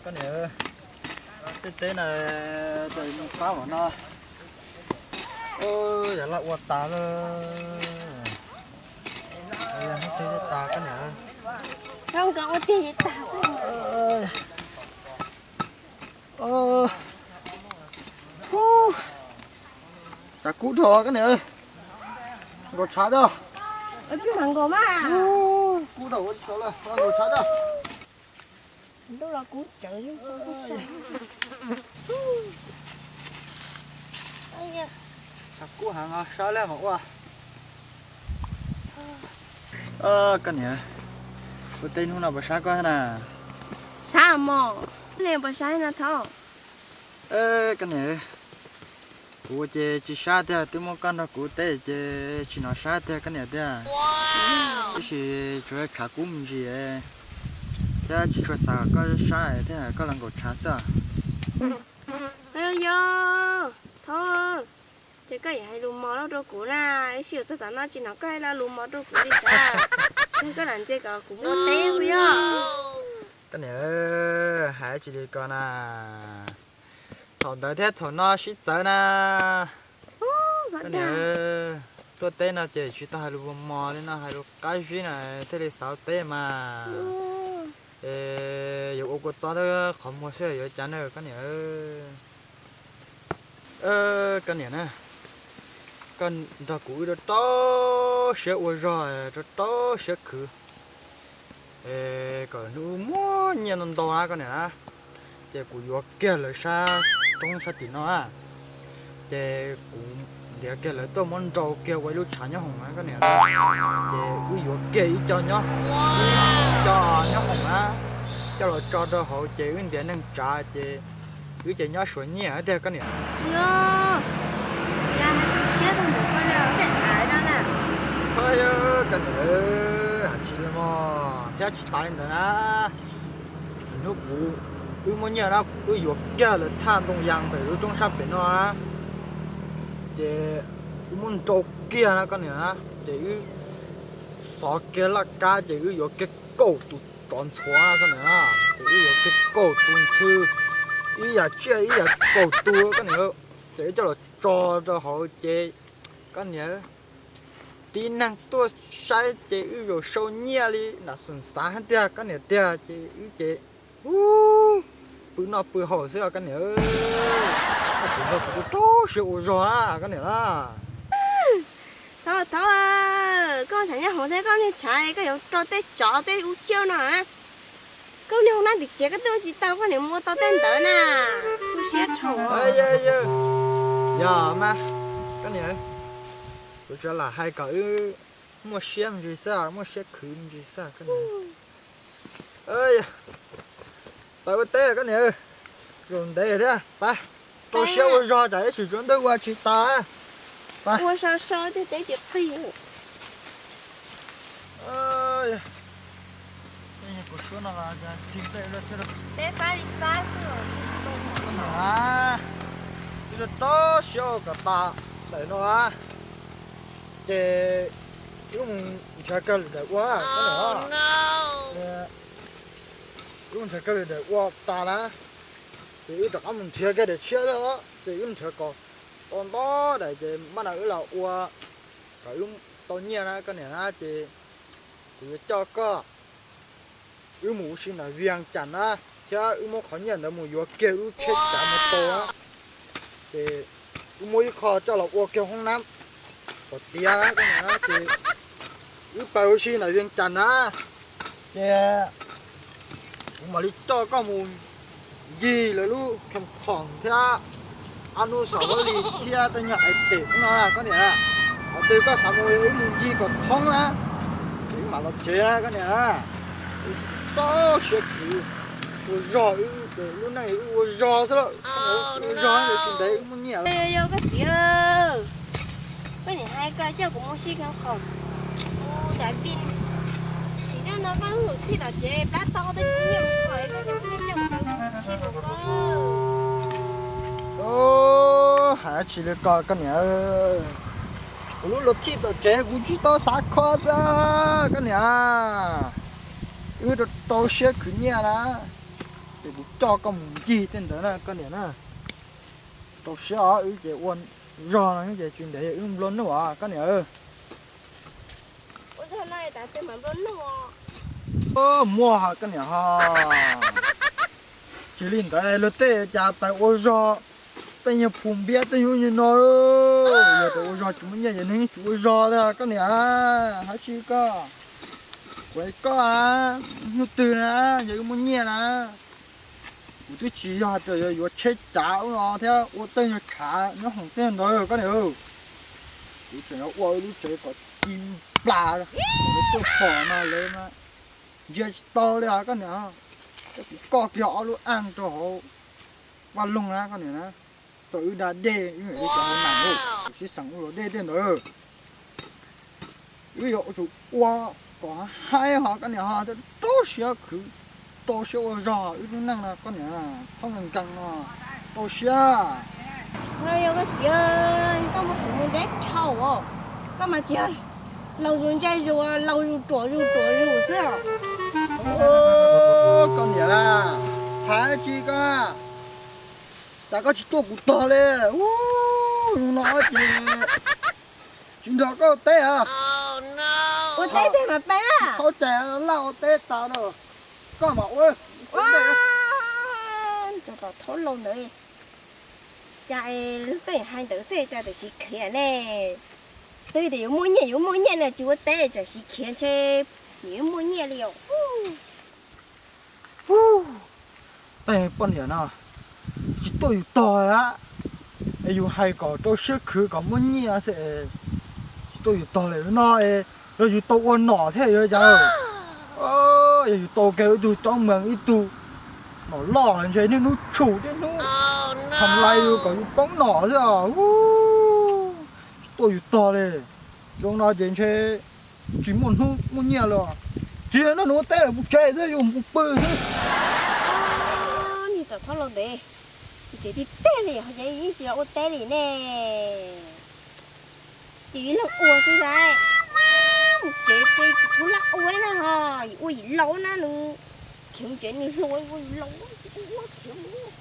Koj niam, tej teb na, mus qab mam no, yog laj ua tas lawm, hnub twg tas koj niam. Zoo nkawd ua tiag tas. Tshav kub dhau koj niam, nkaus tshav tso. Kub dhau ua tsis tau lawm, nkaus tshav tso. Ntuj los kub cawv. Tshav kub heev, sab laj mas ua. Koj niam, ua teb hnub no puas sab koj na? Sab mog, nej puas sab na Thov? Koj niam, kuv ces tsis sab tiag, twb muab koj nrog kuv teb ces tsis hnov sab tiag koj niam tiag. Tab sis tsuas tshav kub me ntsis thiab tsis tshua xav kom koj sab thiab koj los nkaum tshav xwb. Yog, Thov, ces koj yuav hais lus mos loj rau kuv na, ib sij yuav txog tav no tsis hnov koj hais lo lus mos rau kuv li sav. Koj lam ntxias kom kuv mus teb ua yog. Koj niam, hais tsis li ko na. Thaum ntawd thiab thaum no sib txawv na. Koj niam, tuaj teb no ces tsis tau hais lus mos mos li no, hais lus qab zib na thiaj li xav teb mas. Es yuav ua kua txob qhov muag xwb yuav cas na koj niam. Koj niam na, koj nrog kuv wb rau rau siab ua zog, rau rau siab khwv, kom hnub muaj nyiaj ntau ntau na koj niam na. Ces kuv yuav kiag lawv sab roob sab tim no na, ces kuv ntiav kiag lawv tuaj muab nrau kiag ua ib lub tshav nyob hoom na koj niam. Ces wb yuav kiag ib co nyob, ib co nyob hoom na, coj los tso rau hauv ces wb ntiav neeg tsav ces wb ces nyob suav nyiaj tiag koj niam. Yog, yog hais xu siab rau mus koj tej ais no na. Koj niam, hais tsis li mog thiab tsis tas li ntawd na. Hnub kuv wb muaj nyiaj na wb yuav kiag lawv thaj ntoo yas pem lub roob sab pem no na, ces wb muab nrau kiag na koj niam na, ces wb xov kiag laj kab ces wb yuav kiag kaum tus tsov ntxhuav na koj niam na, ces wb yuav kiag kaum tus ntxhw, ib yam tsiaj ib yam kaum tus koj niam, ces wb coj los tso rau hauv ces koj niam, tib neeg tuaj saib ces wb zaum sau nyiaj li nram xum xav tiag koj niam tiag ces wb ces pw noj pw haus xwb os koj niam. Koj kuv nrog kuv rau siab ua zog na koj niam na. Thov, thov, koj tshav nyob hoov thiab koj niag tshav koj yuav rau tej tsov tej ub ciaj no. Koj niag hoob nab tim tsev koj twb ua tsis tau koj niam mus ua tau tej ntawd na. Xu siab dhau. Yog mas, koj niam, kuv tsuas lam hais kom wb muaj siab me ntsis xwb, muaj siab khwv me ntsis xwb koj niam. Pab ua teb koj niam, zaum ntev thiab pab, rau siab ua zog tsam ib tsam tsuav ntuj ua tsis tas. Ua so so tej teb tsis qig. Kuv suab no rig tej thiab. Peb pab li pab xwb. Ib rau rau siab ua kom tas ntawm no ces wb mus nrhiav kiag lwm daim ua. Wb mus nrhiav kiag lwm daim ua tas na, ces wb rov qab mus nrhiav kiag daim tshiab thiab, ces wb nrhiav kom tau ntau daim ces maj na wb los ua kom wb tau nyiaj na koj niam na, ces kuv yuav coj koj wb mus ua si nram Vias Cas na, thiab wb muab qhov nyiaj ntawd mus yuav kiag wb tsheb cav mus tau na. Ces wb muab ib qho coj los ua kiag hoob nab pov tiav na koj niam na, ces wb pais ua si nram Vias Cas na, ces kuv mam li coj koj mus ncig lawv lub khees khoom thiab ab nub xom huab li thiab tej nyuag ais pem no koj niam. Qhov twg koj xav mus wb mus ncig kom thoob na, ces wb mam los tsev na koj niam na. Wb rau siab khwv ua zog, wb ces lub neej wb ua zog xwb lawm, ua zog ces tsis ntev wb muaj nyiaj lawm. Yog koj txiv, koj niam hais koj coj kuv mus si khees khoom, kuv dav pij, tsis nyob no koj wb txij tom tsev plab tau tej nyiaj mus kho, koj coj kuv mus si mus koj. Hais tsis li ko koj niam, kuv lub luag thij tom tsev kuv tsis tau xav kho xwb koj niam. Wb rau rau siab khwv nyiaj na. Ces kuv coj koj mus ncig tej ntawd na koj niam na. Rau siab os, wb ces ua zog no ces tsis ntev wb nplua nuj os koj niam. Muaj hos koj niam hos. Tsis li ntawd luag tej cas pais ua zog, tej nyuag phu npiab tej nyuag nyuag no. Yog tias ua zog tsis muaj nyiaj ces neeg tsis ua zog li koj niam. Hab tsi koj, kuv hais koj na, hnub twg na, yog wb muaj nyiaj na, kuv twb tsis yog hais tias yuav yuav tsheb cav ub no thiab ua tej nyuag tshav nyob hoom tej ntawd koj niam. Kuv tseem yuav ua lub tsev kom ci nplas, kom lawv tuaj pom mas lawv ntsia tsis tau li os koj niam. Koj kiag ob lub aj rau hauv vaj loog na koj niam na, tau wb da dej wb mam li cov hauv nas, kuv sib xeem ua luam dej tej ntawd. Wb yuav tsum ua kom haib hos koj niam hos, thiaj rau siab khwv, rau siab ua zog wb lub neej no koj niam, txhob nkees nkees no, rau siab. Yog koj txiv, koj mus saum mus deb dhau, koj mas tsis laus zus ntsej zus, laus zus ruam zus ruam zus xwb. Koj niam, hais tsis koj, cas koj tsis tuaj kuv tog li. Ub, no ces tsis nrog koj ua teb a. Ua teb tiag mas peb a. Thaub cai laj ua teb tas lawm, koj mam ua. Tso tom thaub laus ntawd, cas luag tej hais ntawd xwb cas tam sim khiav ne. Twb tias yuav muaj nyiaj yuav muaj nyiaj no tsis ua teb tam sim khiav ntshe yuav muaj nyiaj li os. Tej poj niam no tsis tuaj yus tog lawm, es yus hais kom rau siab khwv kom muaj nyiaj xwb, tsis tuaj yus tog lawm no. Yog yus tau ua nom thiab yog cas, yog yus tau kiag ib tug cob mees ib tug nom loj ntshe niaj hnub tshum niaj hnub tham lais yus kom yus poob nom xwb os. Tsis tuaj yus tog li, zoo no ces ntshe tsis muaj hnub muaj nyiaj li. Tsis yog noj nws ua teb lawm mus tsev xwb, yuav mus pw xwb. Niag txom thaub laus ntev, tsev tiag tiag li, yeej tsis ua teb li ne. Ces yus leeg ua xwb lauj. Mus tsev ces kuv laj ua na ho, yus ua yus laus na nws, khiav mus tsev nws hluas, ua yus laus, ua khiav mus.